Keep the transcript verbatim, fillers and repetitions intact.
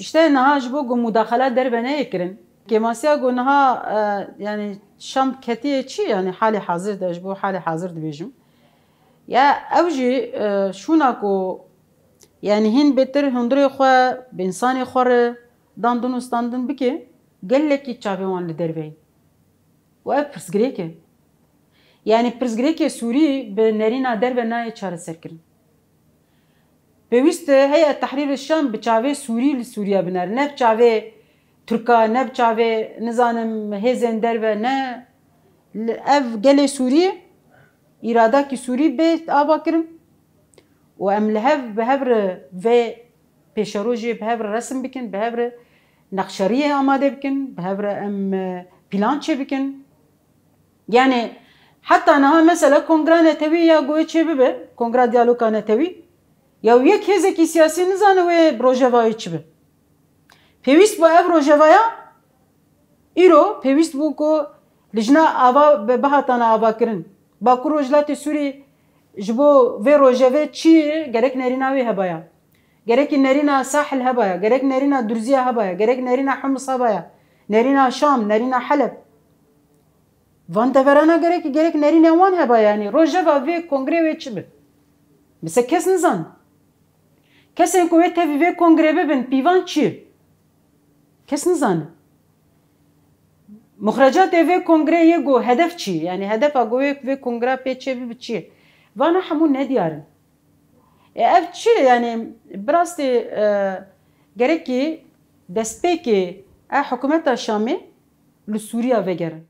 İşte niha ji bo ku mudaxela derve neyê kirin. Kêmasiya ku niha e, yani Şam ketiye çi yani halê hazir de ji bo halê hazir dibêjim. Ya ew jî e, şûna ku yani hîn bêtir hundirê xwe bi însanê xwe re dandin û standin bike gelekî çavê wan li derve ye. Û ev pirsgirêk e. Yani pirsgirêkê Sûrî bi nerîna derve nayê çareserkirin. Pêwîst e Heyet Tehrîr Şam bi çavê Sûrî li Sûriye binere, ne bi çavê Tirka, ne bi çavê nizanim hêzên derve, ne li ev gelê Sûrî, îradakî Sûrî bê avakirin û em li hev bi hev re vê pêşerojê bi hev re resim bikin, bi hev re nexşeriyê amade bikin, bi hev re em e, plan çêbikin. Yani heta niha mesela kongra netewî ya goyê çê bibe, kongra diyaloga netewî, ya yek hêzekî siyasî nizane wê bi Rojavayê çi be. Pêwîst bû ev Rojavaya îro pêwîst bû ku lijna ava bi- bihatana avakirin. Bakur Rojhilatê Sûrî ji bo vê rojevê çi gerek nerîna wê hebaya. Gerekî nerîna Sahil hebaya, gerek nerîna Durziya hebaya, gerek nerîna Humus hebaya, nerîna Şam, nerîna Heleb. Van deverana gerek gerek nerînê wan heba, yanî rojeva vê kongrê wê çi bi? Mesela kes nizan. Kesên ku wê tevî vê kongrê bibin, pîvan çi ye? Kes nizane. Muxrecatê vê kongrê yê ku hedef çi ye? Yanî hedefa ku wê vê kongra pê çê bibi çi ye? Vana hemû nediyar in. E, ev çi ye? Yanî bi rastî e, gerekî destpêkê e hikûmeta Şamê li Sûriya vegerin.